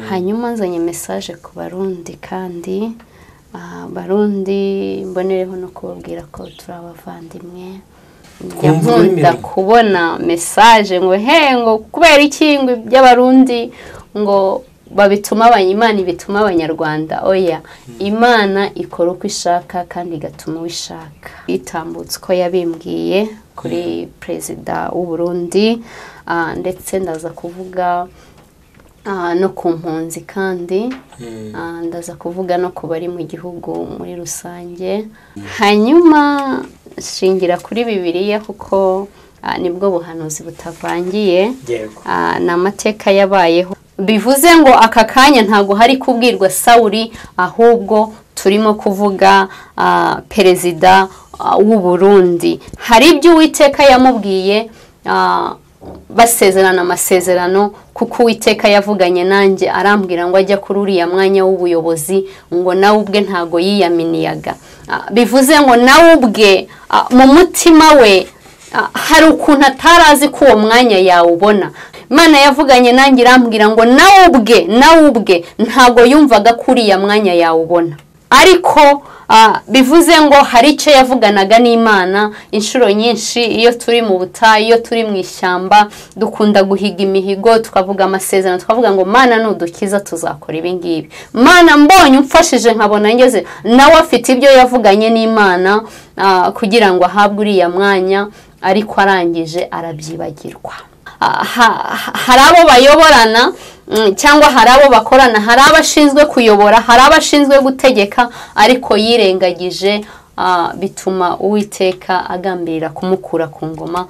Hanyuma nzanye message ku Barundi, kandi Barundi mbonereho no kubabwira ko turi abavandimwe. Nkunda kubona message ngo he ngo kubera iki ngo by'Abarundi ngo babituma Imana ibituma Abanyarwanda. Oya, Imana ikora uko ishaka kandi igatuma uwishaka. Itambutse ko yabimbwiye kuri perezida w'u Burundi, ndetse ndaza kuvuga no ku mpunzi, kandi ndaza kuvuga no ku bari mu gihugu muri rusange. Hanyuma shingira kuri Bibiliya kuko nibwo buhanuzi butavangiye, ni amateka yabayeho. Bivuze ngo aka kanya ntago hari kubwirwa Sawuli, ahubwo turimo kuvuga perezida w'u Burundi. Hari ibyo Uwiteka yamubwiye basezerana amasezerano, kuko Uwiteka yavuganye nanjye arambwira ngo ajya kuri uriya mwanya w'ubuyobozi, ngo nawe ubwe ntago yiyaminiyaga. Bivuze ngo nawe ubwe mu mutima we hari ukuntu atarazi ko uwo mwanya yawubona. Imana yavuganye nanjye irambwira ngo nawe ubwe ntago yumvaga ko uriya mwanya yawubona, ariko bivuze ngo hari icyo yavuganaga n'Imana. Inshuro nyinshi iyo turi mu butayu, iyo turi mu ishyamba, dukunda guhiga imihigo, tukavuga amasezerano, tukavuga ngo Mana nudukiza tuzakora ibi ngibi, Mana mbonye umfashije nkabona ngeze. Nawe afite ibyo yavuganye n'Imana kugira ngo ahabwe uriya mwanya, ariko arangije arabyibagirwa. Hari abo bayoborana cyangwa hari abo bakorana, hari abashinzwe kuyobora, hari abashinzwe gutegeka, ariko yirengagije, bituma Uwiteka agambirira kumukura ku ngoma.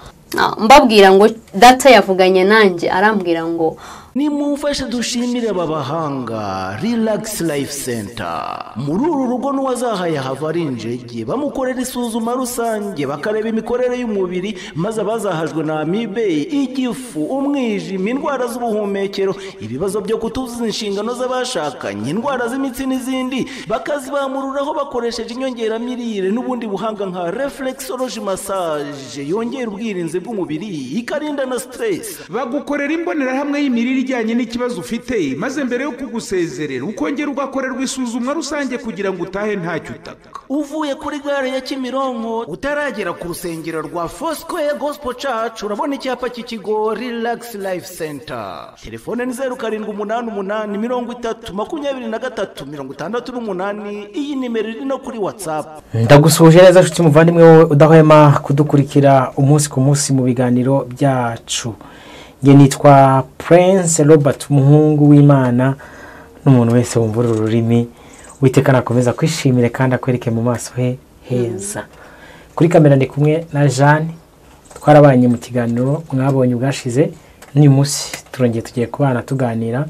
Mbabwira ngo data yavuganye nanjye arambwira ngo nimumfashe dushimire babahanga Relax Life Center. Muri uru rugo n'uwazahaye hava ari injege, bamukorera isuzuma rusange, bakareba imikorere y'umubiri, maze abazahajwe na amibe, igifu, umwijima, indwara z'ubuhumekero, ibibazo byo kutuzuza inshingano z'abashakanye, indwara z'imitsi n'izindi, bakazibamururaho bakoresheje inyongeramirire n'ubundi buhanga nka reflexology massage yongera ubwirinzi bw'umubiri, ikarinda na stress. Bagukorera imbonerahamwe y'imirire ijyanye n'ikibazo ufite, maze mbere yo kugusezerera ukongera ugakorerwa isuzumwa rusange kugira ngo utahe ntacyo utaka. Uvuye kuri gare ya Kimironko utaragera ku rusengero rwa Foursquare Gospel Church, urabona icyapa cy'ikigo Relax Life Center. Telefone ni 0788 30 23 68. Iyi nimero iri no kuri WhatsApp. Ndagusuhuje neza nshuti muvandimwe wowe udahwema kudukurikira umunsi ku munsi mu biganiro byacu. Nge nitwa Prince Robert, umuhungu w'Imana, n'umuntu wese wumva uru rurimi. Uwiteka nakomeza kwishimire kandi akwereke mu maso he heza. Kuri kamera ndi kumwe na Jeanne, twarabanye mu kiganiro mwabonye ubwashize. N'uyu munsi turongeye tugiye kubana tuganira.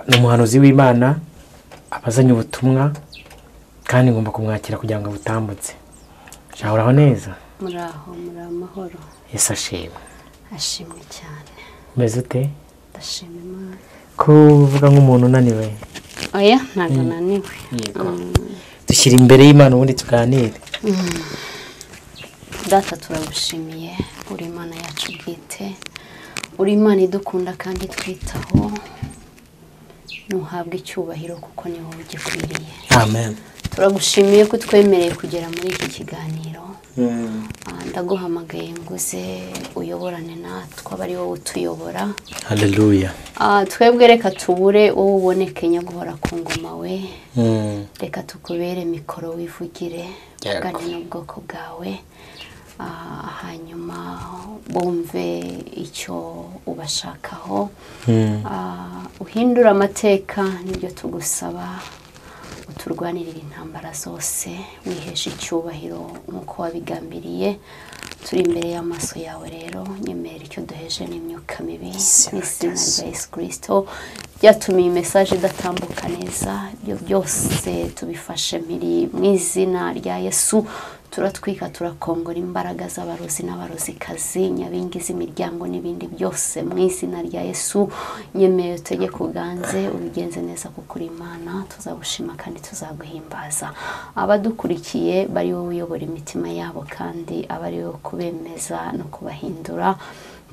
Ni umuhanuzi w'Imana abazanye ubutumwa, kandi ngomba kumwakira kugira ngo butambutse. Uraho neza? Muraho, muri amahoro. Yesu ashimwe. Ashimwe cyane. Umeze ute? Ndashima Imana. Kuvuga nk'umuntu unaniwe? Oya, ntabwo naniwe. Dushyira imbere y'Imana ubundi tuganire. Data turagushimiye, uri Imana yacu bwite, uri Imana idukunda kandi twitaho, ntuhabwe icyubahiro kuko ni wowe ugikwiriye. Amen. Turagushimiye ko twemereye kugera muri iki kiganiro. Ndaguhamagaye nguze uyoborane natwe, abari wowe utuyobora. Haleluya. Twebwe reka tubure wowe uboneke nyaguhora ku ngoma we. Reka tukubere mikoro wivugire, ugane n'ubwoko bwawe, hanyuma bumve icyo ubashakaho. Uhindura amateka nibyo tugusaba, uturwanirira intambara zose, wihesha icyubahiro nk'uko wabigambiriye. Turi imbere y'amaso yawe rero, nyemerera icyo duheje n'imyuka mibi mu izina rya Yesu Kristo. Byatumye iyi message idatambuka neza, ibyo byose tubifashe mpiri mu izina rya Yesu. Turatwika turakongora imbaraga z'abarozi n'abarozikazi, nyabingi z'imiryango n'ibindi byose mu izina rya Yesu. Nyemerera utegeke uganze, ubigenze neza kuko uri Imana, tuzagushima kandi tuzaguhimbaza. Abadukurikiye bari wowe uyobora imitima yabo, kandi abari wowe kubemeza no kubahindura.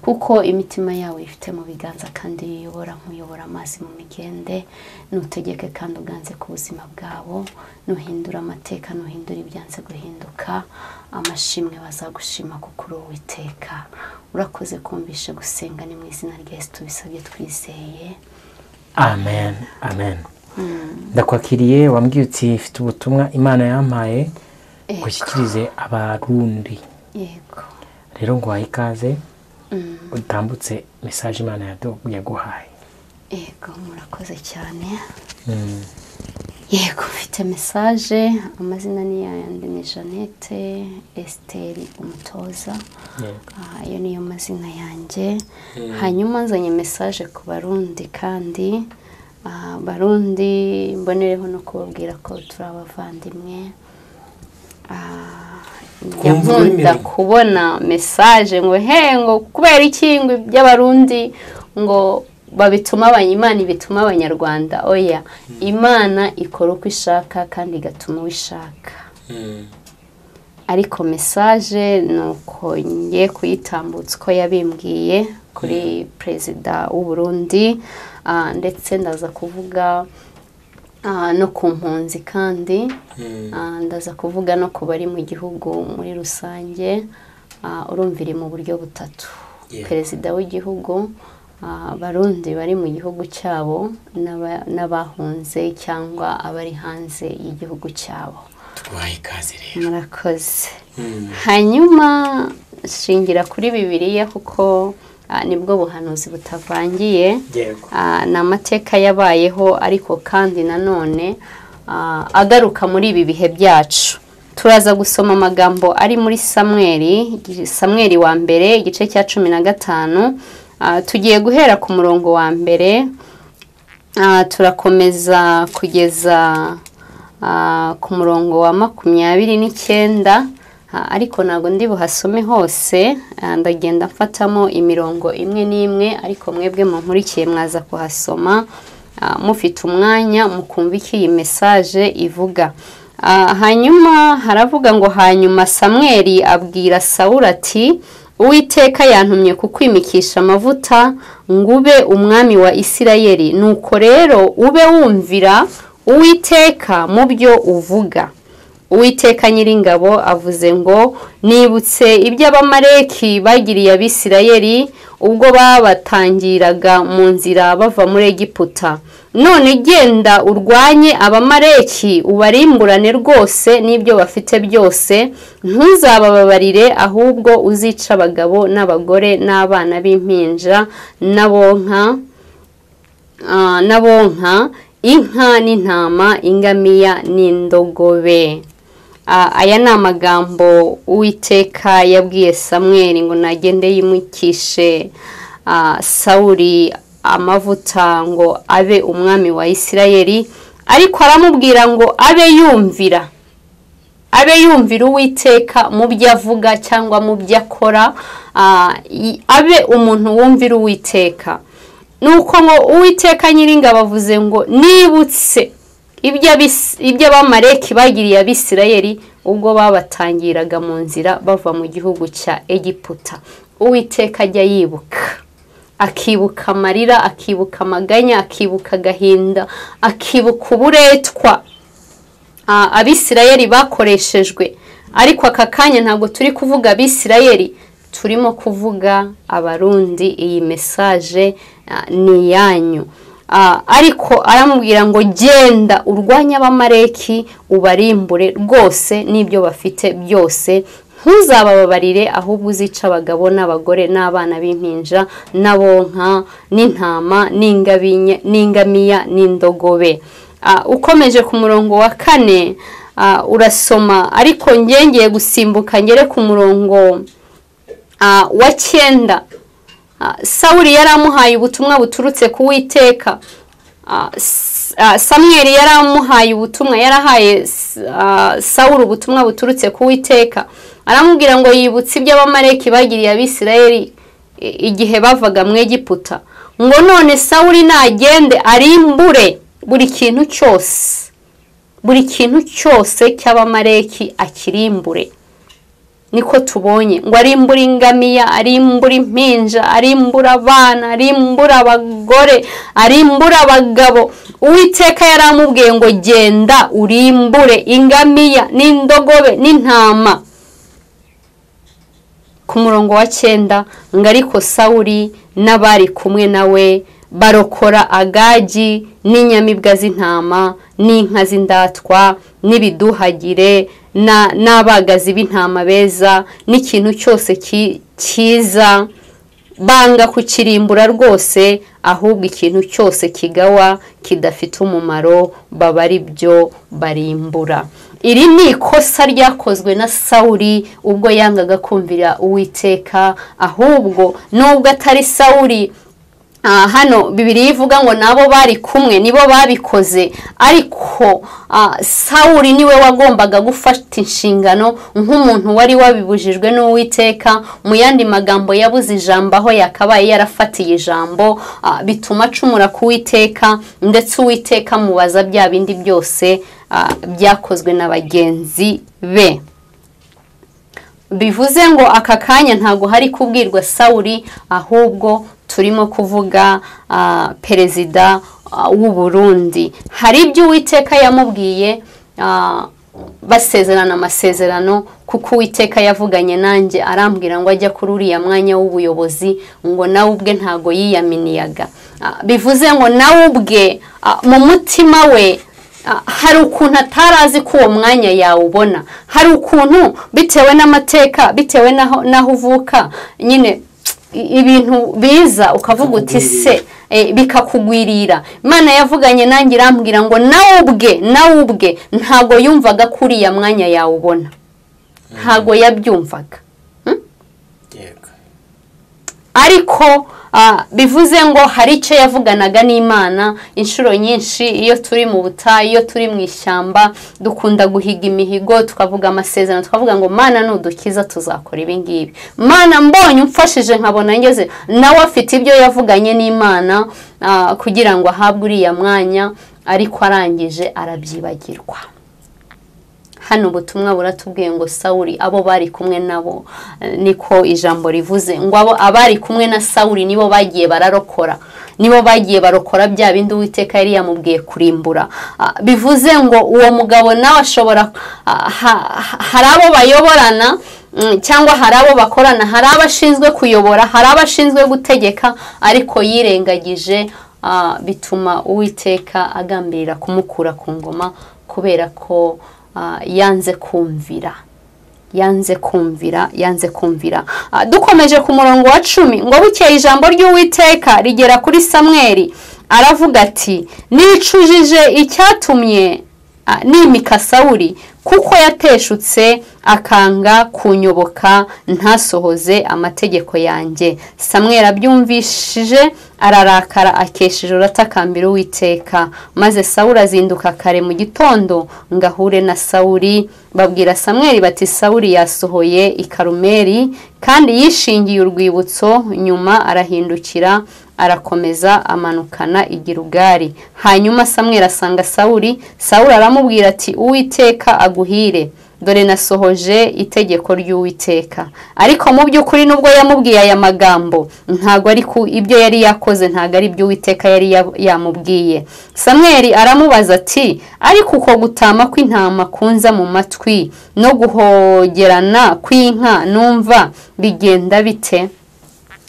Kuko imitima yawe ifite mu biganza kandi yiyobora nk'uyobora amazi mu migende. Nutegeke kandi uganze ku buzima bwabo, nuhindura amateka, nuhindura ibyanze guhinduka. Amashimwe bazagushima kuko uri Uwiteka. Urakoze kumvishe gusenga, ni mu izina rya Yesu tubisabye twizeye. Amen, amen. Ndakwakiriye, wambwiye uti mfite ubutumwa Imana yampaye gushyikirize Abarundi. Yego. Rero nguhaye ikaze, utambutse message Imana yaguhaye. Yego, murakoze cyane. Yego, mfite message. Amazina ni yayandi, ni Jeannette Esther Umutoza. Ayo niyo mazina yanjye. Hanyuma nzanye message ku Barundi, kandi Barundi mbonereho no kubabwira ko turi abavandimwe. Nkunda kubona message ngo he, ngo kubera iki ngo by'Abarundi ngo babituma Imana ibituma Abanyarwanda. Oya, Imana ikora uko ishaka kandi igatuma uwishaka. Ariko message nuko ngiye kuyitambutsa uko yabimbwiye kuri Perezida w'u Burundi, ndetse ndaza kuvuga no ku mpunzi, kandi ndaza kuvuga no ku bari mu gihugu muri rusange. Urumvira mu buryo butatu: Perezida w'igihugu, Abarundi bari mu gihugu cyabo n'abahunze cyangwa abari hanze y'igihugu cyabo. Tuguhaye ikaze rero. Murakoze. Hanyuma shingira kuri Bibiliya kuko nibwo buhanuzi butavangiye. Ni amateka yabayeho, ariko kandi nanone agaruka muri ibi bihe byacu. Turaza gusoma amagambo ari muri Samweli, Samweli wa mbere igice cya 15. Tugiye guhera ku murongo wa mbere, turakomeza kugeza ku murongo wa 29. Ariko ntabwo ndi buhasome hose, ndagenda mfatamo imirongo imwe n'imwe, ariko mwebwe munkurikiye mwaza kuhasoma mufite umwanya mukumva iki iyi message ivuga. Hanyuma haravuga ngo: hanyuma Samweli abwira Sawuli ati Uwiteka yantumye kukwimikisha amavuta ngo ube umwami wa Isirayeli, nuko rero ube wumvira Uwiteka mu byo uvuga. Uwiteka Nyiringabo avuze ngo nibutse iby'Abamaleki bagiriye Abisirayeli ubwo babatangiraga mu nzira bava muri Egiputa. None genda urwanye Abamaleki ubarimburane rwose n'ibyo bafite byose, ntuzabababarire, ahubwo uzica abagabo n'abagore n'abana b'impinja n'abonka inka n'intama, ingamiya n'indogobe. Aya ni amagambo Uwiteka yabwiye Samweli ngo nagende yimukishe Sawuli amavuta ngo abe umwami wa Isirayeli, ariko aramubwira ngo abe yumvira Uwiteka mu byo avuga cyangwa mu byo akora, abe umuntu wumvira Uwiteka. Nuko ngo Uwiteka Nyiringabo avuze ngo nibutse ibyo Abamaleki bagiriye Abisirayeli ubwo babatangiraga mu nzira bava mu gihugu cya Egiputa. Uwiteka ajya yibuka, akibuka amarira, akibuka amaganya, akibuka agahinda, akibuka uburetwa Abisirayeli bakoreshejwe. Ariko aka kanya ntabwo turi kuvuga Abisirayeli, turimo kuvuga Abarundi. Iyi message ni yanyu. Ariko aramubwira ngo genda urwanye Abamaleki ubarimbure rwose n'ibyo bafite byose, ntuzabababarire, ahubwo uzica abagabo n'abagore n'abana b'impinja n'abonka n'intama n'ingamiya n'indogobe. Ukomeje ku murongo wa 4 urasoma, ariko ngengeye gusimbuka ngere ku murongo wa 9. Sawuli yaramuhaye ubutumwa buturutse ku Uwiteka. Samweli yaramuhaye ubutumwa, yarahaye Sawuli ubutumwa buturutse ku Uwiteka. Aramubwira ngo yibutse ibyo Abamaleki bagiriye Abisirayeli igihe bavaga mu Egiputa, ngo none Sawuli nagende arimbure buri kintu cyose, buri kintu cyose cy'Abamaleki akirimbure. Niko tubonye ngo arimbura ingamiya, arimbura impinja, arimbura abana, arimbura abagore, arimbura abagabo. Uwiteka yaramubwiye ngo genda urimbure ingamiya n'indogobe n'intama. Ku murongo wa 9 ngo ariko Sawuli n'abari kumwe nawe barokora Agagi n'inyamibwa z'intama n'inka z'indatwa n'ibiduhagire n'abagazi b'intama beza n'ikintu cyose cyiza, banga kukirimbura rwose, ahubwo ikintu cyose kigawa kidafite umumaro baba ari byo barimbura. Iri ni ikosa ryakozwe na Sawuli ubwo yangaga kumvira Uwiteka. Ahubwo nubwo atari Sawuli, hano Bibiliya ivuga ngo nabo bari kumwe nibo babikoze, ariko Sawuli niwe wagombaga gufata inshingano nk'umuntu wari wabibujijwe n'Uwiteka. Mu yandi magambo yabuze ijambo aho yakabaye yarafatiye ijambo, bituma acumura ku Uwiteka, ndetse Uwiteka mubaza bya bindi byose byakozwe na bagenzi be. Bivuze ngo aka kanya ntago hari kubwirwa Sawuli, ahubwo turimo kuvuga perezida w'u Burundi. Hari ibyo Uwiteka yamubwiye basezerana amasezerano, kuko Uwiteka yavuganye nanjye arambwira ngo ajya kuri uriya mwanya w'ubuyobozi, ngo nawe ubwe ntago yiyaminiyaga. Bivuze ngo nawe ubwe mu mutima we hari ukuntu atarazi ko uwo mwanya yawubona, hari ukuntu bitewe n'amateka, bitewe naho uvuka nyine ibintu biza ukavuga uti se bikakugwirira. Imana yavuganye nanjye irambwira ngo nawe ubwe ntago yumvaga ko uriya mwanya yawubona, ntago yabyumvaga. Ariko bivuze ngo hari icyo yavuganaga n'Imana. Inshuro nyinshi iyo turi mu butayu, iyo turi mu ishyamba, dukunda guhiga imihigo, tukavuga amasezerano, tukavuga ngo Mana nudukiza tuzakora ibi ngibi, Mana mbonye umfashije nkabona ngeze. Nawe afite ibyo yavuganye n'Imana kugira ngo ahabwe uriya mwanya, ariko arangije arabyibagirwa. Hano ubutumwa buratubwiye ngo Sawuli abo bari kumwe nabo, niko ijambo rivuze ngo abo abari kumwe na Sawuli nibo bagiye bararokora, nibo bagiye barokora bya bindi Uwiteka yari yamubwiye kurimbura. Bivuze ngo uwo mugabo nawe ashobora, hari abo bayoborana cyangwa hari abo bakorana, hari abashinzwe kuyobora, hari abashinzwe gutegeka, ariko yirengagije, bituma Uwiteka agambirira kumukura ku ngoma kubera ko yanze kumvira, yanze kumvira, yanze kumvira. Dukomeje ku murongo wa 10 ngo bukeye ijambo ry'Uwiteka rigera kuri Samweli aravuga ati nicujije icyatumye nimika Sawuli, kuko yateshutse akanga kunyoboka ntasohoze amategeko yanjye. Samweli abyumvishije ararakara, akesha ijoro atakambira Uwiteka. Maze Sawuli azinduka kare mu gitondo ngo ahure na Sawuli. Babwira Samweli bati Sawuli yasohoye i Karumeli kandi yishingiye urwibutso. Nyuma arahindukira arakomeza amanukana i Gilugari. Hanyuma Samweli asanga Sawuli. Sawuli aramubwira ati Uwiteka aguhire, dore nasohoje itegeko ry'Uwiteka. Ariko mu by'ukuri nubwo yamubwiye aya magambo, ntago ari ku ibyo yari yakoze, ntago ari ibyo Uwiteka yari yamubwiye. Samweli aramubaza ati ariko uko gutama kw'intama kunza mu matwi no guhogerana kw'inka numva bigenda bite?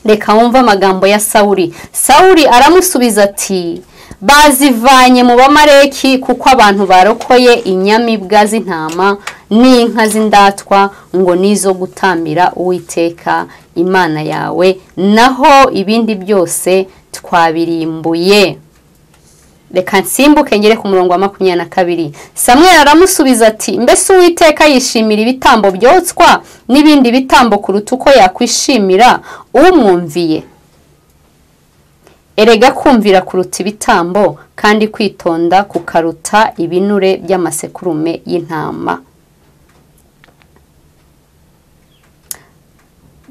Reka wumva amagambo ya Sawuli. Sawuli aramusubiza ati bazivanye mu Bamaleki, kuko abantu barokoye inyamibwa z'intama n'inka z'indatwa ngo nizo gutambira Uwiteka Imana yawe, naho ibindi byose twabirimbuye. Reka nsimbuke ngere ku murongo wa 22. Samweli aramusubiza ati mbese Uwiteka yishimira ibitambo byotswa n'ibindi bitambo kuruta uko yakwishimira umwumviye? Erega kumvira kuruta ibitambo, kandi kwitonda kukaruta ibinure by'amasekurume y'intama.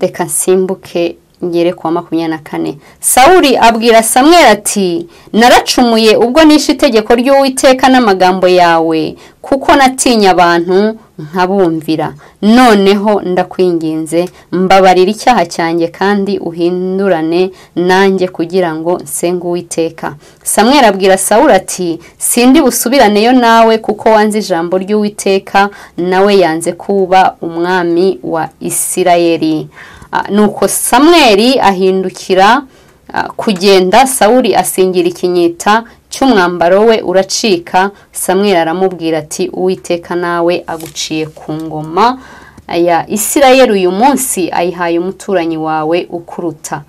Reka nsimbuke ngere kwa 24. Sawuli abwira Samweli ati naracumuye ubwo nishe itegeko ry'Uwiteka n'amagambo yawe, kuko natinya abantu nkabumvira. Noneho ndakwinginze mbabarira icyaha cyanjye kandi uhindurane nanjye kugira ngo nsenge Uwiteka. Samweli abwira Sawuli ati sindi busubiraneyo nawe kuko wanze ijambo ry'Uwiteka, nawe yanze kuba umwami wa Isirayeli. Nuko Samweli ahindukira kugenda, Sawuli asingira ikinyita cy'umwambaro we uracika. Samweli aramubwira ati Uwiteka nawe aguciye ku ngoma ya Isirayeli uyu munsi, ayihaye umuturanyi wawe ukuruta.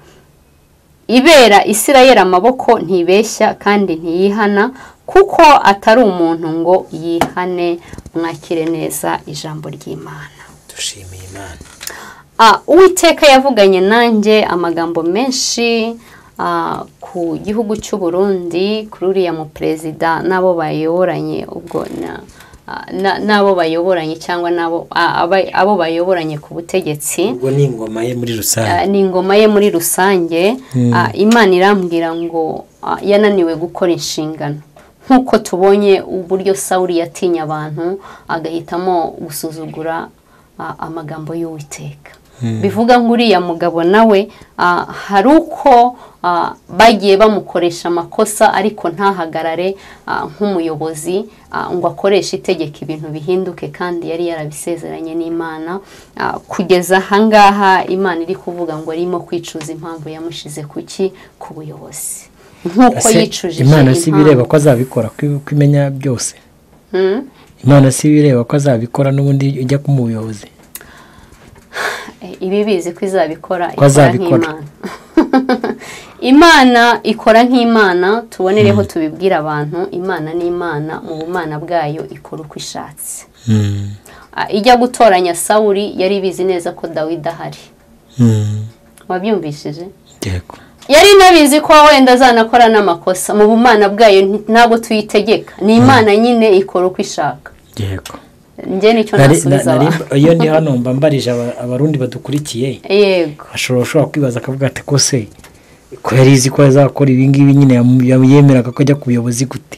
Ibera Isirayeli amaboko ntibeshya kandi ntiyihana, kuko atari umuntu ngo yihane. Mwakire neza ijambo ry'Imana. Dushimiye Imana. Uwiteka yavuganye nanjye amagambo menshi ku gihugu cy'u Burundi, kuri uriya mu perezida n'abo bayoboranye, ubwo n'abo bayoboranye cyangwa n'abo abo bayoboranye ku butegetsi. Ubwo ni ingoma ye muri rusange. Ni ingoma ye muri rusange. Imana irambwira ngo yananiwe gukora inshingano. Nkuko tubonye uburyo Sawuli yatinya abantu agahitamo gusuzugura amagambo y'Uwiteka. Bivuga ngo uriya mugabo nawe hari uko bagiye bamukoresha amakosa, ariko ntahagarare nk'umuyobozi ngo akoreshe itegeko ibintu bihinduke, kandi yari yarabisezeranye n'Imana. Kugeza ahangaha Imana iri kuvuga ngo arimo kwicuza impamvu yamushize kuki ku buyobozi, nkuko yicujije Imana. Si bireba ko azabikora kwimenya byose. Imana si bireba ko azabikora n'ubundi ujya ku muyobozi. Ibi bizi ko izabikora, ikora nk'Imana. Imana ikora nk'Imana, tubonereho tubibwira abantu, Imana ni Imana, mu bumana bwayo ikora uko ishatse. Ijya gutoranya Sawuli yari bizi neza ko Dawidi ahari. Wabyumvishije? Yego. Yari nabizi ko wenda azanakora n'amakosa, mu bumana bwayo ntabwo tuyitegeka. Ni Imana nyine ikora uko ishaka. Yego. Nje nicyo nasubiza abantu. Iyo ndi hano mba mbarije abarundi badukurikiye. Yego. Ashobora kwibaza akavuga ati ko se ko yari izi ko azakora ibi ngibi nyine yemeraga ko ajya ku buyobozi gute?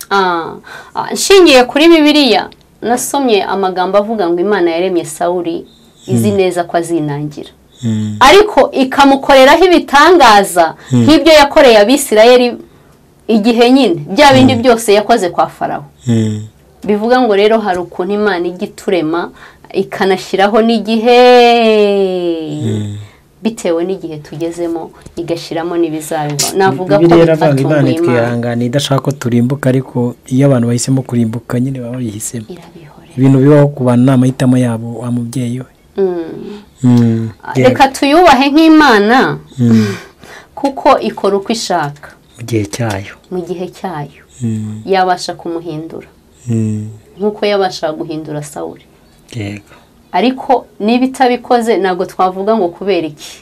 Nshingiye kuri Bibiliya nasomye amagambo avuga ngo Imana yaremye Sawuli izi neza ko azinangira. Ariko ikamukoreraho ibitangaza nk'ibyo yakoreye Abisirayeli igihe nyine bya bindi byose yakoze kwa Farawo. Bivuga ngo rero hari ukuntu Imana ijya iturema ikanashyiraho n'igihe bitewe n'igihe tugezemo, igashyiramo n'ibizabiba. Navuga ko Imana itwihangana idashaka ko turimbuka, ariko iyo abantu bahisemo kurimbuka nyine baba bayihisemo. Ibintu bibaho ku bantu ni amahitamo yabo wa mubyeyi we. Reka tuyubahe nk'Imana kuko ikora uko ishaka mu gihe cyayo. Mu gihe cyayo yabasha kumuhindura nkuko yabasha guhindura Sawuli. Yego. Ariko niba itabikoze ntabwo twavuga ngo kubera iki,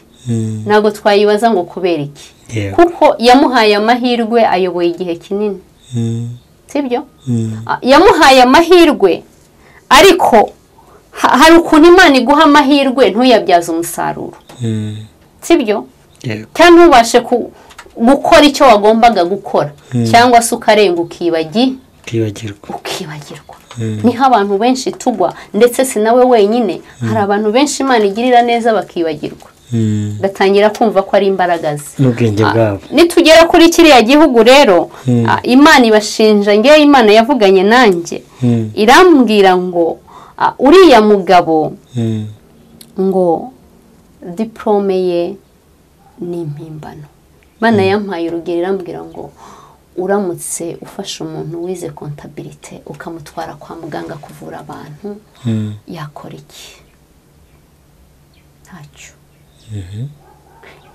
ntabwo twayibaza ngo kubera iki, kuko yamuhaye amahirwe ayoboye igihe kinini. Sibyo? Yamuhaye amahirwe, ariko hari ukuntu Imana iguha amahirwe ntuyabyaze umusaruro. Sibyo? Cyangwa ntubashe gukora icyo wagombaga gukora, cyangwa se ukarenga ukibagirwa. Niho abantu benshi tugwa, ndetse si nawe wenyine, hari abantu benshi Imana igirira neza bakibagirwa, batangira kumva ko ari imbaraga ze n'ubwenge bwabo. Nitugera kuri kiriya gihugu rero, Imana ibashinja. Ngewe Imana yavuganye nanjye irambwira ngo uriya mugabo ngo diplome ye ni impimbano. Imana yampaye urugero irambwira ngo uramutse ufashe umuntu wize comptabilité ukamutwara kwa muganga kuvura abantu, yakora iki? Ntacyo.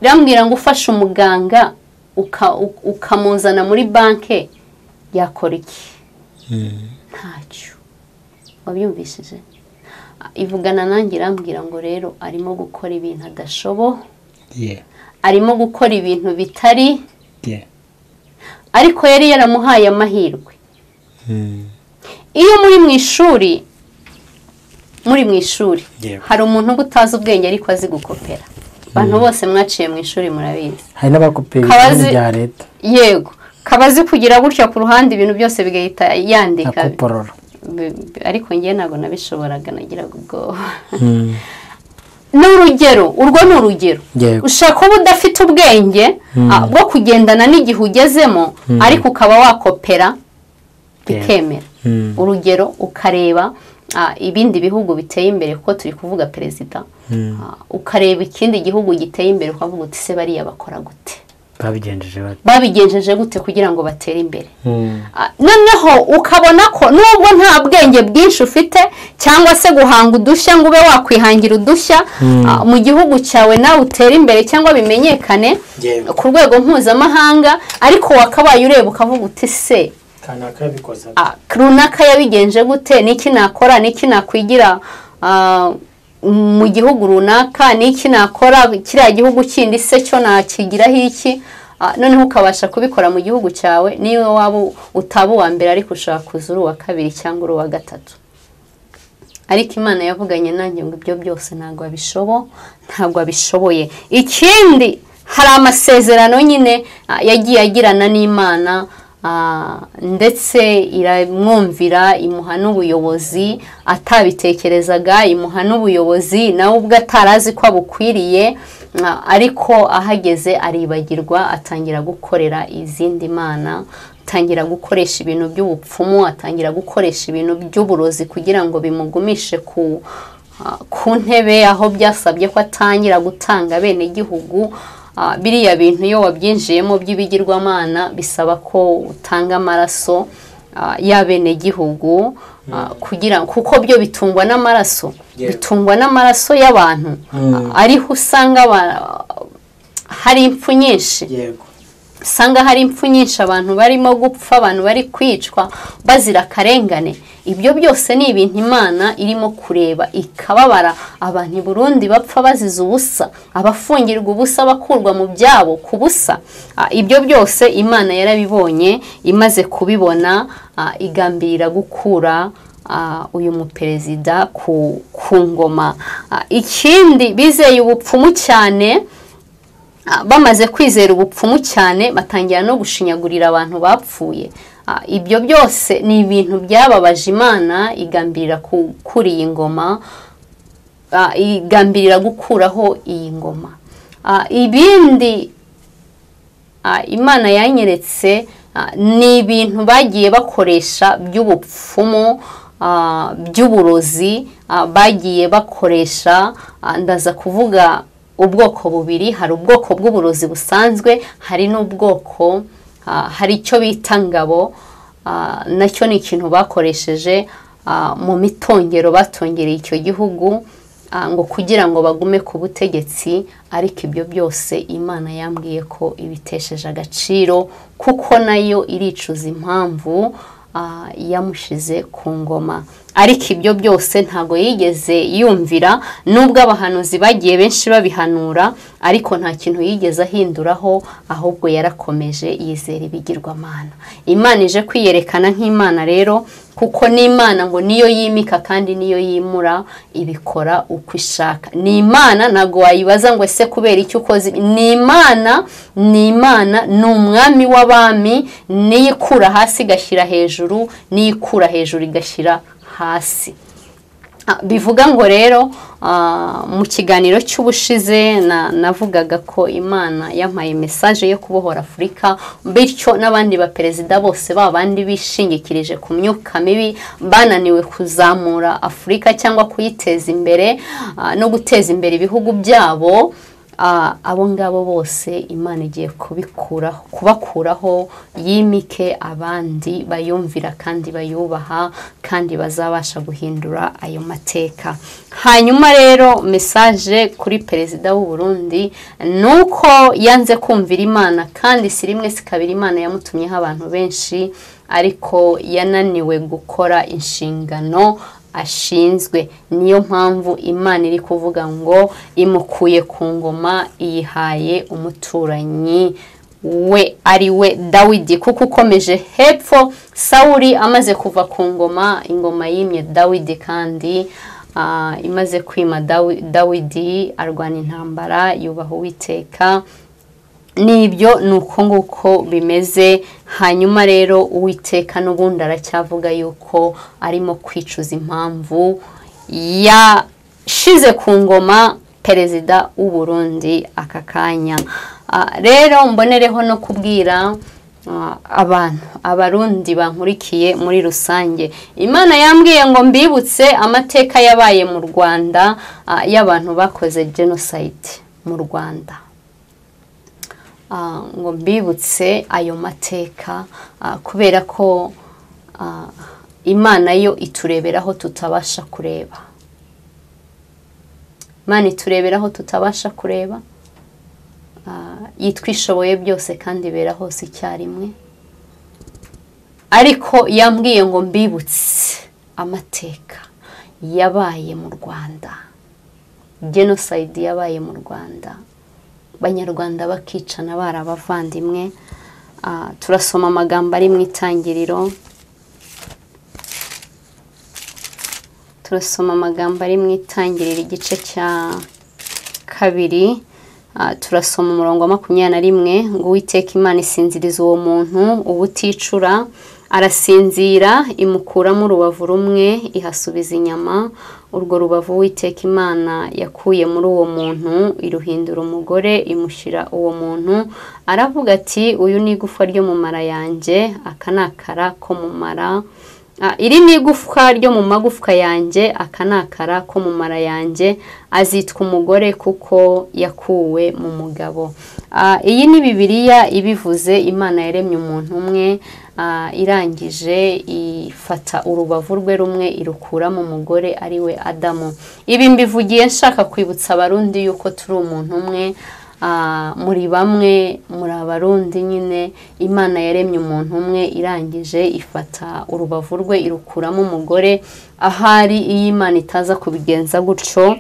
Irambwira ngo ufashe umuganga ukamuzana muri banke, yakora iki? Ntacyo. Wabyumvishije? Ivugana nanjye irambwira ngo rero arimo gukora ibintu adashoboye, arimo gukora ibintu bitari, ariko yari yaramuhaye amahirwe. Iyo muri mu ishuri, hari umuntu uba utazi ubwenge ariko azi gukopera. Abantu bose mwaciye mu ishuri murabizi. Hari n'abakopera bya leta. Yego, kabazi kugira gutya ku ruhande ibintu byose bigahita yandika. Ariko ngewe ntabwo nabishoboraga, nagiraga ubwoba. Ni urugero, urwo ni urugero. Ushobora kuba udafite ubwenge bwo kugendana n'igihe ugezemo, ariko ukaba wakopera bikemera. Urugero, ukareba ibindi bihugu biteye imbere, kuko turi kuvuga perezida, ukareba ikindi gihugu giteye imbere ukavuga uti se bariya bakora gute, babigenjeje gute kugira ngo batere imbere. Noneho ukabona ko nubwo nta bwenge bwinshi ufite cyangwa se guhanga udushya ngo ube wakwihangira udushya mu gihugu cyawe nawe utere imbere cyangwa bimenyekane ku rwego mpuzamahanga, ariko wakabaye ureba ukavuga uti se runaka yabigenje gute, niki nakora, niki nakwigira mu gihugu runaka, niki nakora kiriya gihugu kindi se cyo nakigiraho iki. Noneho ukabasha kubikora mu gihugu cyawe, niyo waba utaba uwa mbere ariko ushaka kuza uri uwa kabiri cyangwa uri uwa gatatu. Ariko Imana yavuganye nanjye ngo ibyo byose ntabwo abishoboye. Ikindi, hari amasezerano nyine yagiye agirana n'Imana, ndetse iramwumvira, imuha n'ubuyobozi atabitekerezaga, imuha n'ubuyobozi nawe ubwo atarazi ko abukwiriye, ariko ahageze aribagirwa, atangira gukorera izindi mana, atangira gukoresha ibintu by'ubupfumu, atangira gukoresha ibintu by'uburozi kugira ngo bimugumishe ku ntebe, aho byasabye ko atangira gutanga bene gihugu. Biriya bintu iyo wabyinjiyemo by'ibigirwamana bisaba ko utanga amaraso y'abenegihugu, kugira kuko byo bitungwa n'amaraso, bitungwa n'amaraso y'abantu, ariho usanga hari impfu nyinshi. Usanga hari impfu nyinshi, abantu barimo gupfa, abantu bari kwicwa bazira akarengane. Ibyo byose ni ibintu Imana irimo kureba ikababara. Abantu i Burundi bapfa bazize ubusa, abafungirwa ubusa, bakurwa mu byabo ku busa. Ibyo byose Imana yarabibonye, imaze kubibona igambirira gukura uyu muperezida ku ngoma. Ikindi, bizeye ubupfumu cyane. Bamaze kwizera ubupfumu cyane, batangira no gushinyagurira abantu bapfuye. Ibyo byose ni ibintu byababaje Imana, igambirira kuri iyi ngoma, igambirira gukuraho iyi ngoma. Ibindi Imana yanyeretse ni ibintu bagiye bakoresha by'ubupfumu, by'uburozi bagiye bakoresha. Ndaza kuvuga ubwoko bubiri, hari ubwoko bw'uburozi busanzwe, hari n'ubwoko, hari icyo bita ngabo, nacyo ni ikintu bakoresheje mu mitongero batongereye icyo gihugu ngo kugira ngo bagume ku butegetsi. Ariko ibyo byose Imana yambwiye ko ibitesheje agaciro, kuko nayo iricuza impamvu yamushize ku ngoma. Ariko ibyo byose ntago yigeze yumvira, nubwo abahanuzi bagiye benshi babihanura, ariko nta kintu yigeze ahinduraho, ahubwo yarakomeje yizera ibigirwamana. Imana ije kwiyerekana nk'Imana rero, kuko n'Imana ngo niyo yimika kandi niyo yimura, ibikora uko ishaka. Ni Imana, ntago wayibaza ngo ese kubera icyo ukoze. Ni Imana, ni Imana, ni umwami w'abami, niyo ikura hasi igashyira hejuru, niyo ikura hejuru igashyira hasi. Bivuga ngo rero mu kiganiro cy'ubushize navugaga ko Imana yampaye message yo kubohora Afurika, bityo n'abandi baperezida bose babandi bishingikirije ku myuka mibi bananiwe kuzamura Afurika cyangwa kuyiteza imbere no guteza imbere ibihugu byabo, abo ngabo bose Imana igiye kubikuraho, kubakuraho, yimike abandi bayumvira kandi bayubaha kandi bazabasha guhindura ayo mateka. Hanyuma rero message kuri perezida w'u Burundi nuko yanze kumvira Imana, kandi si rimwe si kabiri Imana yamutumyeho abantu benshi, ariko yananiwe gukora inshingano ashinzwe. Niyo mpamvu Imana iri kuvuga ngo imukuye ku ngoma iyihaye umuturanyi we ari we Dawidi, kuko ukomeje hepfo Sawuli amaze kuva ku ngoma, ingoma yimye Dawidi, kandi imaze kwima Dawidi arwana intambara yubaha Uwiteka, Nibyo ni uko nguko bimeze. Hanyuma rero Uwiteka n'ubundi aracyavuga yuko arimo kwicuza impamvu yashize ku ngoma perezida w'u Burundi aka kanya. Rero mbonereho no kubwira abantu abarundi bankurikiye muri rusange, Imana yambwiye ngo mbibutse amateka yabaye mu Rwanda y'abantu bakoze genocide mu Rwanda, ngo mbibutse ayo mateka kubera ko Imana yo itureberaho tutabasha kureba. Imana itureberaho tutabasha kureba, yitwishoboye byose kandi ibera hose icyarimwe. Ariko yambwiye ngo mbibutse amateka yabaye mu Rwanda, genocide yabaye mu Rwanda, Abanyarwanda bakicana barabavandimwe. Turasoma amagambo ari mu itangiriro, turasoma amagambo ari mu itangiriro igice cya 2. Turasoma umurongo wa 21 ngo Uwiteka Imana isinziriza uwo muntu ubuticura, arasinzira, imukuramo urubavu rumwe ihasubiza inyama. Urwo rubavu Uwiteka Imana yakuye muri uwo muntu iruhindura umugore, imushyira uwo muntu. Aravuga ati uyu ni igufwa ryo mu mara yanjye, aka ni akara ko mu mara. Iri ni igufwa ryo mu magufwa yanjye, aka ni akara ko mu mara yanjye, azitwa umugore kuko yakuwe mu mugabo. Iyi ni Bibiliya ibivuze. Imana yaremye umuntu umwe, irangije ifata urubavu rwe rumwe irukura mu mugore ari we Adamu. Ibi mbivugiye nshaka kwibutsa abarundi yuko turi umuntu umwe, muri bamwe muri abarundi nyine. Imana yaremye umuntu umwe, irangije ifata urubavu rwe irukuramo umugore. Ahari iyi Imana itaza kubigenza gutyo,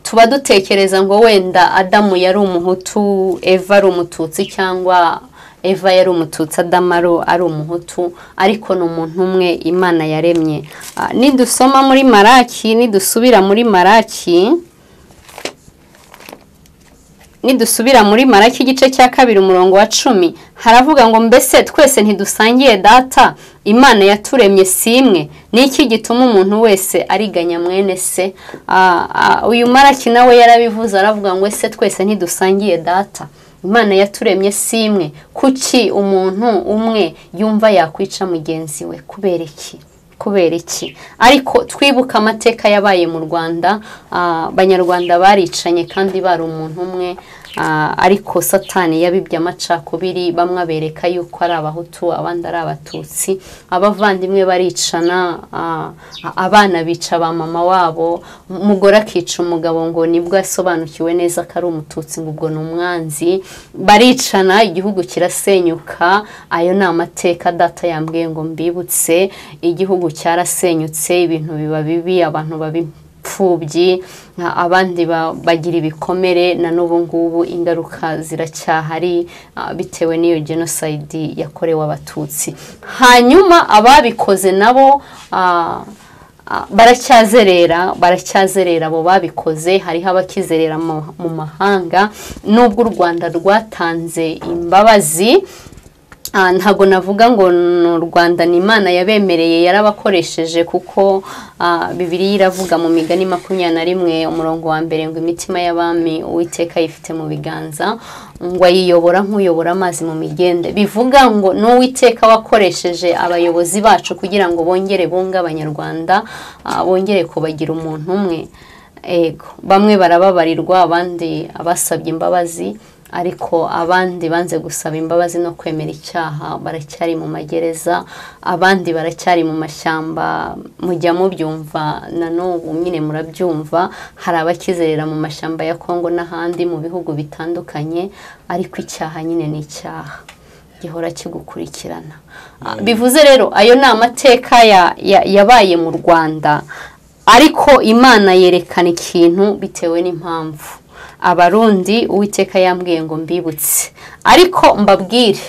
tuba dutekereza ngo wenda Adamu yari umuhutu, Eva ari umututsi, cyangwa Eva yari umututsi, Adamu ari umuhutu, ariko ni umuntu umwe Imana yaremye. Nidusoma muri Maraki, nidusubira muri Maraki, nidusubira muri Maraki igice cya 2 umurongo wa 10, haravuga ngo mbese twese ntidusangiye data, Imana yaturemye si imwe, niki gituma umuntu wese ariganya mwene se? Uyu Maraki nawe yarabivuze, aravuga ngo ese twese ntidusangiye data, Imana yaturemye si imwe, kuki umuntu umwe yumva yakwica mugenzi we? Kubera iki? Kubera iki? Ariko twibuka amateka yabaye mu Rwanda, Abanyarwanda baricanye kandi bari umuntu umwe, ariko Satani yabibye amacakubiri, bamwe abereka yuko ari abahutu abandi ari abatutsi, abavandimwe baricana, abana bica ba mama wabo, umugore akica umugabo ngo nibwo asobanukiwe neza ko ari umututsi ngo ubwo ni umwanzi, baricana, igihugu kirasenyuka. Ayo ni amateka data yambwiye ngo mbibutse. Igihugu cyarasenyutse, ibintu biba bibi, abantu babi imfubyi, abandi bagira ibikomere, na n'ubu ngubu ingaruka ziracyahari bitewe n'iyo genocide yakorewe abatutsi. Hanyuma ababikoze nabo baracyazerera abo babikoze, hariho abakizerera mu mahanga. Nubwo u Rwanda rwatanze imbabazi, ntago navuga ngo u Rwanda ni Imana yabemereye, yarabakoresheje, kuko Bibiliya iravuga mu migani 21 umurongo wa 1 ngo imitima y'abami Uwiteka yifite mu biganza, ngo ayiyobora nk'uyobora amazi mu migende. Bivuga ngo n'Uwiteka wakoresheje abayobozi bacu kugira ngo bongere bunga abanyarwanda, bongere kubagira umuntu umwe. Ego, bamwe barababarirwa, abandi abasabye imbabazi, ariko abandi banze gusaba imbabazi no kwemera icyaha baracyari mu magereza, abandi baracyari mu mashyamba. Mujya mubyumva na n'ubu nyine murabyumva, hari abakizerera mu mashyamba ya Kongo n'ahandi mu bihugu bitandukanye, ariko icyaha nyine ni icyaha gihora kigukurikirana. Bivuze rero ayo ni amateka yabaye mu Rwanda, ariko Imana yerekana ikintu bitewe n'impamvu. Abarundi Uwiteka yambwiye ngo mbibutse, ariko mbabwire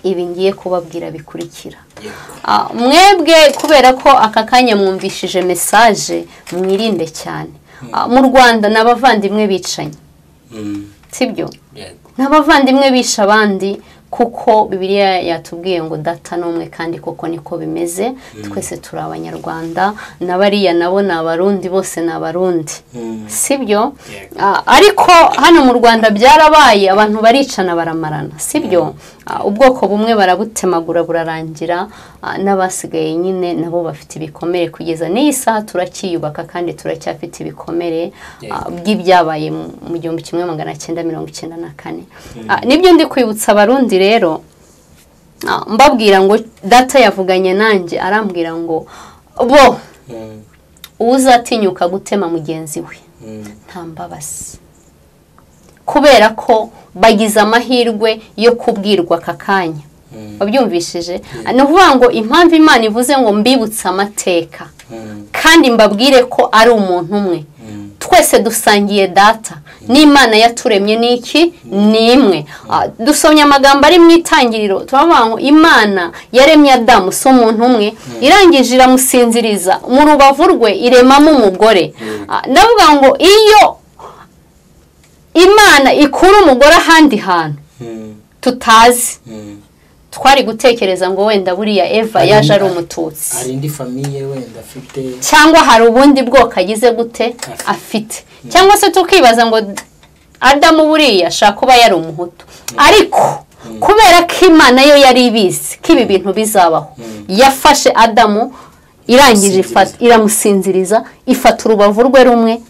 ibi ngiye kubabwira bikurikira. Mwebwe kubera ko aka kanya mwumvishije message, mwirinde cyane. Mu Rwanda n'abavandimwe bicanye, Sibyo? N'abavandimwe bishe abandi, kuko Bibiliya yatubwiye ngo data n'umwe, kandi koko niko bimeze. Twese turi Abanyarwanda, n'abariya nabo ni Abarundi, bose ni Abarundi. Sibyo? Ariko hano mu Rwanda byarabaye, abantu baricana baramarana. Sibyo? Ubwoko bumwe barabutemagura burarangira, n'abasigaye nyine nabo bafite ibikomere kugeza n'iyi saha. Turacyiyubaka kandi turacyafite ibikomere by'ibyabaye mu 1994. Nibyo ndi kwibutsa Abarundi rero, mbabwira ngo data yavuganye nanjye arambwira ngo bo uzatinyuka gutema mugenzi we nta mbabazi, kubera ko bagize amahirwe yo kubwirwa aka kanya. Wabyumvishije? Ni ukuvuga ngo impamvu Imana ivuze ngo mbibutse amateka kandi mbabwire ko ari umuntu umwe, twese dusangiye data, n'Imana yaturemye n'iki ni imwe. Dusomye amagambo ari mu itangiriro, turavuga ngo Imana yaremye Adamu si umuntu umwe, irangije iramusinziriza mu rubavu rwe iremamo umugore. Ndavuga ngo iyo Imana ikura umugore ahandi hantu tutazi, twari gutekereza ngo wenda buriya Eva yaje ari umututsi, hari indi famille wenda afite, cyangwa hari ubundi bwoko agize gute afite, cyangwa se tukibaza ngo Adamu buriya ashaka kuba yari umuhutu. Ariko kubera ko Imana yo yari ibizi ko ibi bintu bizabaho, yafashe Adamu irangije iramusinziriza, ifata urubavu rwe rumwe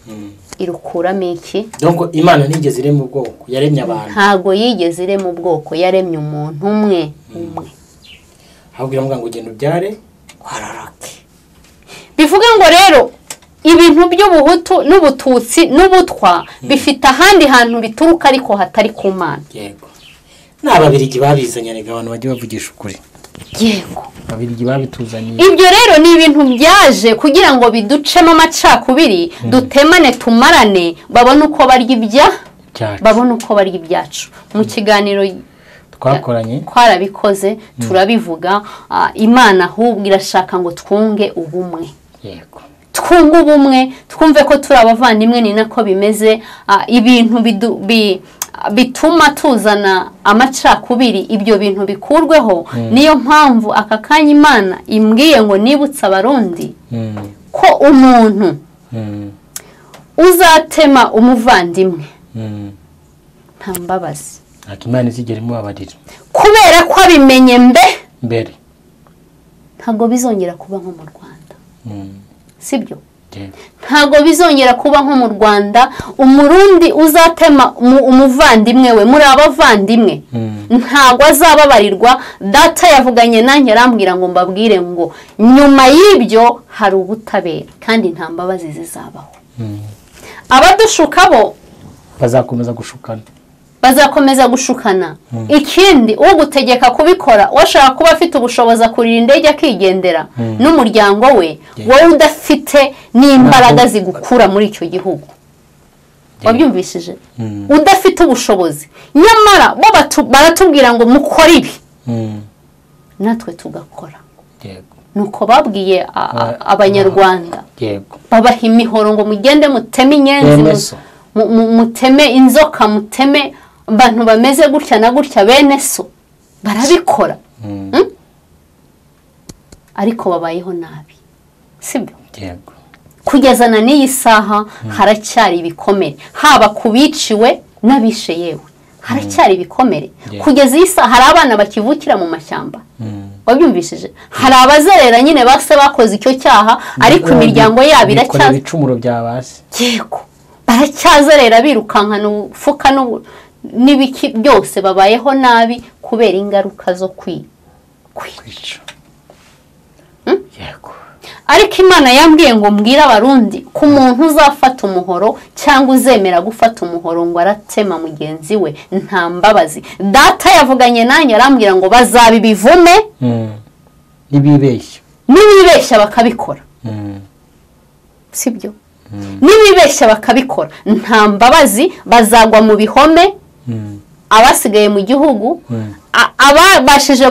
irukuramo iki. Donc Imana ntigeze irema ubwoko, yaremye abantu. Ntago yigeze irema ubwoko, yaremye umuntu umwe umwe. Ahubwo iravuga ngo genda ubyare waroroke. Bivuga ngo rero ibintu by'ubuhutu n'ubututsi n'ubutwa bifite ahandi hantu bituruka, ariko hatari ku Mana. Yego. N'ababirigi babizanye, rega abantu bajye bavugisha ukuri. Yego. Ababirigi babituzaniye. Ibyo rero ni ibintu byaje kugira ngo biducemo amacakubiri, dutemane tumarane, babone uko barya ibya, babone uko barya ibyacu. Mu kiganiro twakoranye twarabikoze, turabivuga. Imana ahubwo irashaka ngo twunge ubumwe. Yego. Twunge ubumwe, twumve ko turi abavandimwe, ni nako bimeze. Ibintu bituma tuzana amacakubiri, ibyo bintu bikurweho. Niyo mpamvu aka kanya Imana imbwiye ngo nibutse Abarundi ko umuntu uzatema umuvandimwe nta mbabazi, nta Imana izigera imubabarira, kubera ko abimenye mbere ntabwo bizongera kuba nko mu Rwanda. Sibyo? Ntabwo bizongera kuba nko mu Rwanda. Umurundi uzatema umuvandimwe we, muri abavandimwe, ntabwo azababarirwa. Data yavuganye nanjye arambwira ngo mbabwire ngo nyuma y'ibyo hari ubutabera kandi nta mbabazi zizabaho. Abadushuka bo bazakomeza gushukana, bazakomeza gushukana. Ikindi ugutegeka kubikora, washaka kuba afite ubushobozi akurira indege akigendera n'umuryango we, wowe udafite n'imbaraga zigukura muri icyo gihugu. Wabyumvishije? Udafite ubushobozi, nyamara bo baratubwira ngo mukore ibi, natwe tugakora. Nuko babwiye Abanyarwanda, babaha imihoro ngo mugende muteme inyenzi, muteme inzoka, muteme abantu bameze gutya na gutya, bene so barabikora. Ariko babayeho nabi. Sibyo? Yego. Kugeza na n'iyi saha haracyari ibikomere, haba kubiciwe n'abishe, yewe haracyari ibikomere. Kugeza iyi saha hari abana bakivukira mu mashyamba. Wabyumvishije? Hari abazerera nyine base bakoze icyo cyaha, ariko imiryango yabo iracyaza ibicumuro byabase. Yego. Baracyazerera birukankana ubufuka n'ibiki byose, babayeho nabi kubera ingaruka zo kwica. Yego. Ariko Imana yambwiye ngo mbwire Abarundi ko umuntu uzafata umuhoro cyangwa uzemera gufata umuhoro ngo aratema mugenzi we nta mbabazi. Data yavuganye nanjye arambwira ngo bazaba ibivume nibibeshya bakabikora. Sibyo? Nibibeshya bakabikora nta mbabazi, bazagwa mu bihome. Abasigaye mu gihugu, ababashije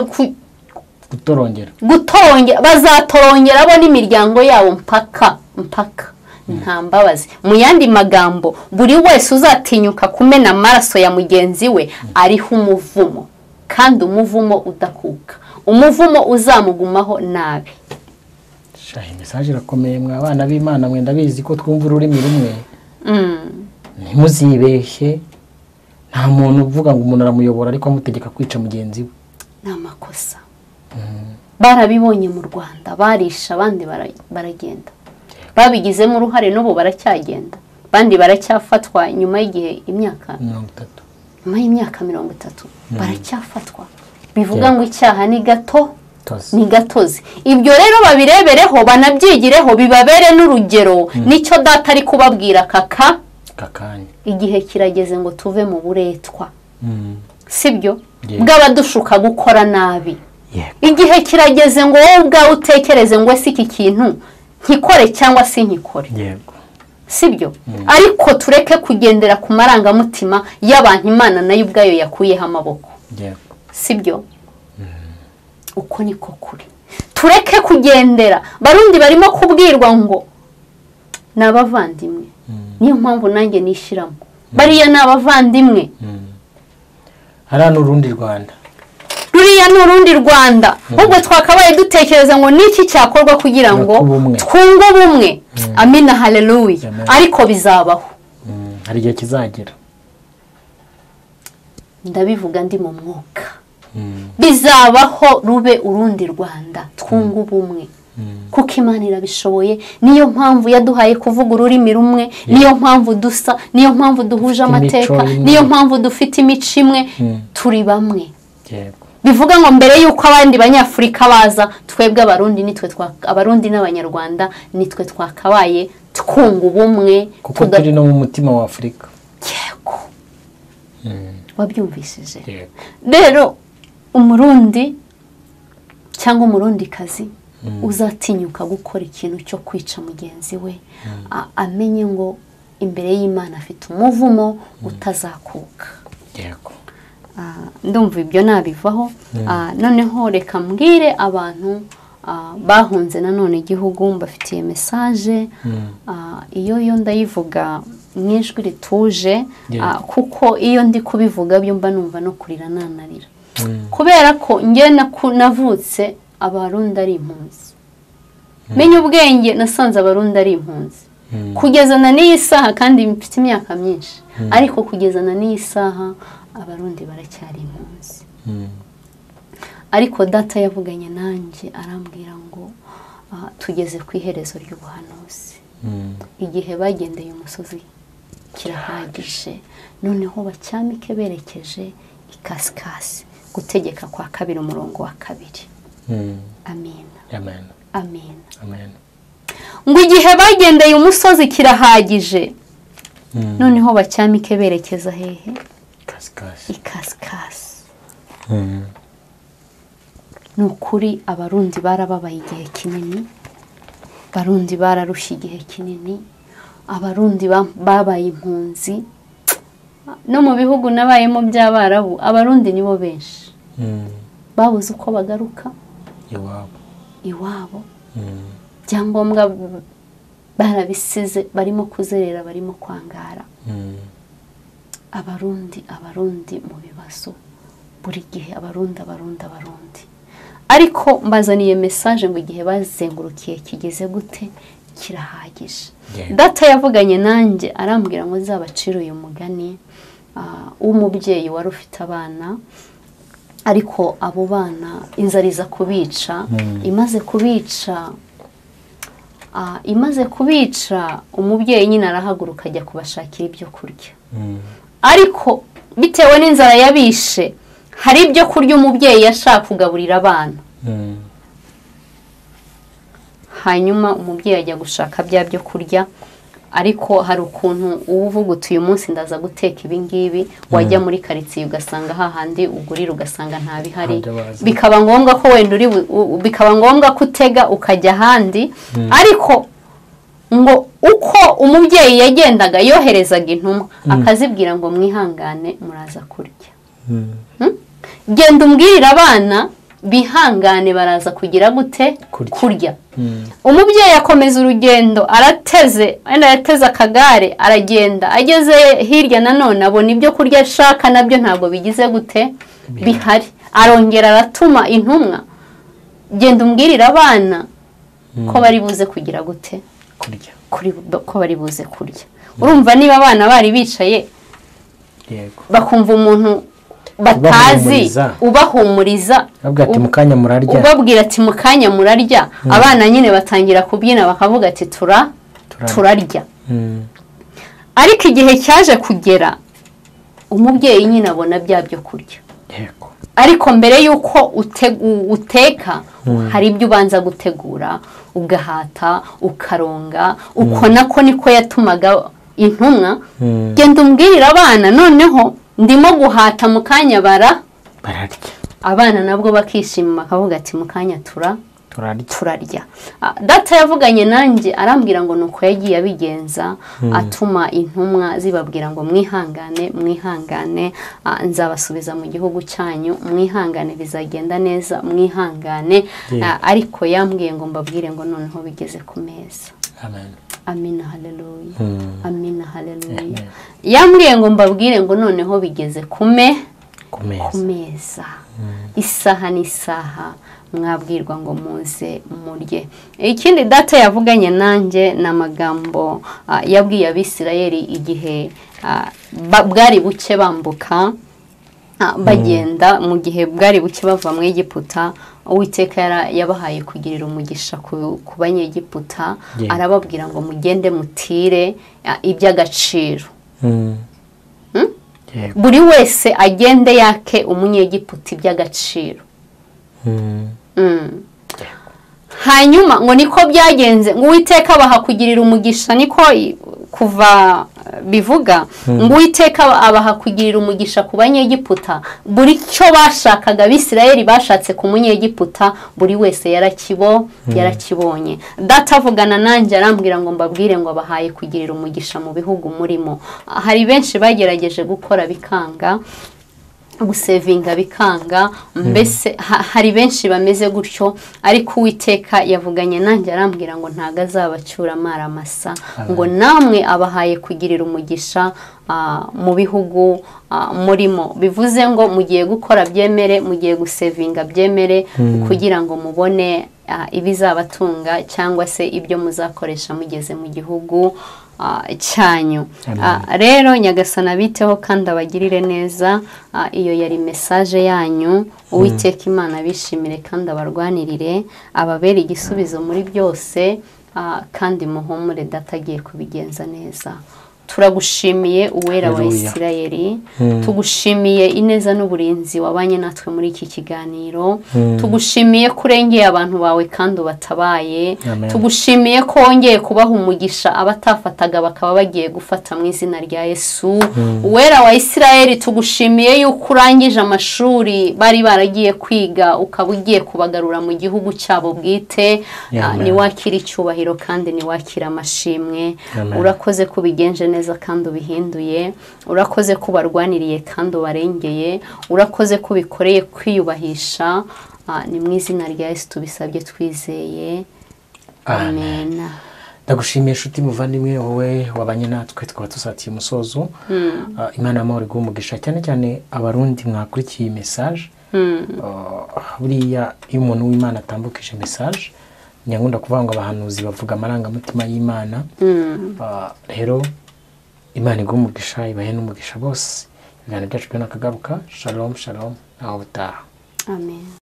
gutorongera, bazatorongera bo n'imiryango yabo mpaka mpaka. Nta mbabazi. Mu yandi magambo, buri wese uzatinyuka kumena amaraso ya mugenzi we ariho umuvumo, kandi umuvumo udakuka, umuvumo uzamugumaho nabi. Shahi, message irakomeye mwa bana b'Imana mwe, ndabizi ko twumva ururimi rumwe. Ntimuzibeshye, nta muntu uvuga ngo umuntu aramuyobora ariko amutegeka kwica mugenzi we. Ni amakosa. Barabibonye mu Rwanda, barisha abandi baragenda, babigizemo uruhare, n'ubu baracyagenda, abandi baracyafatwa nyuma y'igihe imyaka 30, nyuma y'imyaka 30 baracyafatwa. Bivuga ngo icyaha ni gato, ni gatozi. Ibyo rero babirebereho, banabyigireho, bibabere n'urugero. Nicyo data ari kubabwira kaka kakanya. Igihe kirageze ngo tuve mu buretwa, sibyo, bw'abadushuka gukora nabi. Igihe kirageze ngo wowe ubwawe utekereze ngo ese iki kintu nkikore cyangwa si nkikore, sibyo. Ariko tureke kugendera ku marangamutima y'abantu Imana nayo ubwayo yakuyeho amaboko, sibyo. Uko niko kuri. Tureke kugendera. Barundi barimo kubwirwa ngo ni abavandimwe, niyo mpamvu nanjye nishiramo bariya ni abavandimwe. Hariya ni urundi Rwanda, ruriya ni urundi Rwanda. Ubwo twakabaye dutekereza ngo niki cyakorwa kugira ngo twunge ubumwe. Amina, haleluya. Ariko bizabaho, hari igihe kizagera. Ndabivuga ndi mu mwuka. Bizabaho, rube urundi Rwanda, twunge ubumwe, kuko Imana irabishoboye. Niyo mpamvu yaduhaye kuvuga ururimi rumwe, niyo mpamvu dusa, niyo mpamvu duhuje amateka, niyo mpamvu dufite imico imwe, turi bamwe. Bivuga ngo mbere yuko abandi banyafurika baza, twebwe Abarundi nitwe, Abarundi n'Abanyarwanda nitwe twakabaye twunga ubumwe, kuko turi no mu mutima wa Afurika. Yego, wabyumvishije. Rero Umurundi cyangwa Umurundikazi uzatinyuka gukora ikintu cyo kwica mugenzi we, amenye ngo imbere y'Imana afite umuvumo utazakuka. Yego. Ndumva ibyo nabivaho. Noneho reka mbwire abantu bahunze nanone igihugu, mbafitiye message. Iyo yo ndayivuga mu ijwi rituje, kuko iyo ndi kubivuga byo mba numva no kurira nanarira, kubera ko njye navutse Abarundi ari impunzi. Menye ubwenge nasanze Abarundi ari impunzi kugeza na n'iyi saha, kandi mfite imyaka myinshi, ariko kugeza na n'iyi saha Abarundi baracyari impunzi. Ariko data yavuganye nanjye arambwira ngo tugeze ku iherezo ry'ubuhanuzi. Igihe bagendeye umusozi kirahagije, noneho bacyamike berekeje ikasikasi. Gutegeka kwa 2 umurongo wa 2. Amina. Amen. Amina. Amen. Ngo igihe bagendeye umusozi kirahagije, noneho bacyamike berekeza hehe? Ikasikasi. Ikasikasi. Ni ukuri Abarundi barababaye igihe kinini, Abarundi bararushye igihe kinini, Abarundi babaye impunzi. No mu bihugu nabayemo by'Abarabu, Abarundi nibo benshi babuze uko bagaruka iwabo. Ibyangombwa barabisize, barimo kuzerera, barimo kwangara. Abarundi, Abarundi mu bibazo buri gihe, Abarundi, Abarundi, Abarundi. Ariko mbazaniye message ngo igihe bazengurukiye kigeze gute? Kirahagije. Data yavuganye nanjye arambwira ngo nzabacire uyu mugani w'umubyeyi wari ufite abana, ariko abo bana inzara iza kubica. Imaze kubica umubyeyi nyine arahaguruka ajya kubashakira ibyo kurya. Ariko bitewe n'inzara yabishe, hari ibyo kurya umubyeyi yashaka kugaburira abana. Hanyuma umubyeyi ajya gushaka bya byo kurya, ariko hari ukuntu uvuga uti uyu munsi ndaza guteka ibi ngibi, wajya muri karitsiye ugasanga hahandi ugurira ugasanga nta bihari, bikaba ngombwa ko wenda uri, bikaba ngombwa ko utega ukajya ahandi. Ariko ngo uko umubyeyi yagendaga yoherezaga intumwa akazibwira ngo mwihangane muraza kurya. Genda umbwirira abana Bihangane baraza kugira gute? Kurya. Umubyeyi akomeza urugendo, arateze, wenda yateze akagare, aragenda, ageze hirya nanone abona ibyo kurya ashaka nabyo ntabwo bigize gute? Bihari. Arongera aratuma intumwa, genda umbwirire abana ko bari buze kugira gute? Kurya. Ko bari buze kurya. Urumva niba abana bari bicaye, yego, bakumva umuntu batazi ubahumuriza, ubabwira ati mu kanya murarya, abana nyine batangira kubyina bakavuga ati turarya. Ariko igihe cyaje kugera umubyeyi nyine abona bya byo kurya. Yego. Ariko mbere yuko uteka hari ibyo ubanza gutegura, ugahata, ukaronga, uko nako niko yatumaga intumwa, genda umbwirira abana noneho ndimo guhata mu kanya bararya. Abana nabwo bakishima bakavuga ati mu kanya turarya. Data yavuganye nanjye arambwira ngo nuko yagiye abigenza, atuma intumwa zibabwira ngo mwihangane, mwihangane, nzabasubiza mu gihugu cyanyu, mwihangane bizagenda neza, mwihangane. Ariko yambwiye ngo mbabwire ngo noneho bigeze ku meza. Amen. Amina, haleluya. Amina, haleluya. Yambwiye ngo mbabwire ngo noneho bigeze ku meza. Isaha n'isaha mwabwirwa ngo muze murye. Ikindi data yavuganye nanjye ni amagambo yabwiye Abisirayeli igihe bwari buke bambuka bagenda, mu gihe bwari buke bava mu Egiputa. Uwiteka yabahaye kugirira umugisha ku Banyegiputa, arababwira ngo mugende mutire iby'agaciro. Buri wese agende yake Umunyegiputa iby'agaciro. Hanyuma ngo niko byagenze, ngo Uwiteka abaha kugirira umugisha, niko kuva bivuga ngo Uwiteka abaha kugirira umugisha ku Banyegiputa. Buri cyo bashakaga Abisirayeli bashatse ku Munyegiputa, buri wese yarakibonye. Data avugana nanjye arambwira ngo mbabwire ngo abahaye kugirira umugisha mu bihugu murimo. Hari benshi bagerageje gukora bikanga, gusevinga bikanga, mbese hari benshi bameze gutyo, ariko Uwiteka yavuganye nanjye arambwira ngo ntago azabacyura amaramasa, ngo namwe abahaye kugirira umugisha mu bihugu murimo. Bivuze ngo mugiye gukora byemere, mugiye gusevinga byemere, kugira ngo mubone ibizabatunga cyangwa se ibyo muzakoresha mugeze mu gihugu cyanyu. Rero Nyagasana biteho kandi abagirire neza. Iyo yari message yanyu. Uwiteka Imana bishimire kandi abarwanirire, ababere igisubizo muri byose, kandi muhumure data agiye kubigenza neza. Turagushimiye Uwera wa Isirayeli, tugushimiye ineza n'uburinzi wabanye natwe muri iki kiganiro, tugushimiye kurengeye abantu bawe kandi ubatabaye, tugushimiye ko wongeye kubaha umugisha abatafataga bakaba bagiye gufata mu izina rya Yesu. Uwera wa Isirayeli, tugushimiye yuko urangije amashuri bari baragiye kwiga ukaba ugiye kubagarura mu gihugu cyabo bwite. Niwakira icyubahiro kandi niwakira amashimwe. Urakoze kubigenje neza kandi ubihinduye, urakoze ko barwaniriye kandi ubarengeye, urakoze ko bikoreye kwiyubahisha. Ni mu izina rya Yesu tubisabye twizeye, amen. Ndagushimiye inshuti muvandimwe wowe wabanye natwe tukaba tusatiye umusozo. Imana y'amahoro iguhe umugisha, cyane cyane Abarundi mwakurikiye message. Buriya iyo umuntu w'Imana atambukije message, nyangunda kuvuga ngo abahanuzi bavuga amarangamutima y'Imana. Rero Imana iguhe umugisha, ibahe n'umugisha bose. Ibiganiro byacu byo nakagaruka. Shalom shalom, naho butaha. Amen.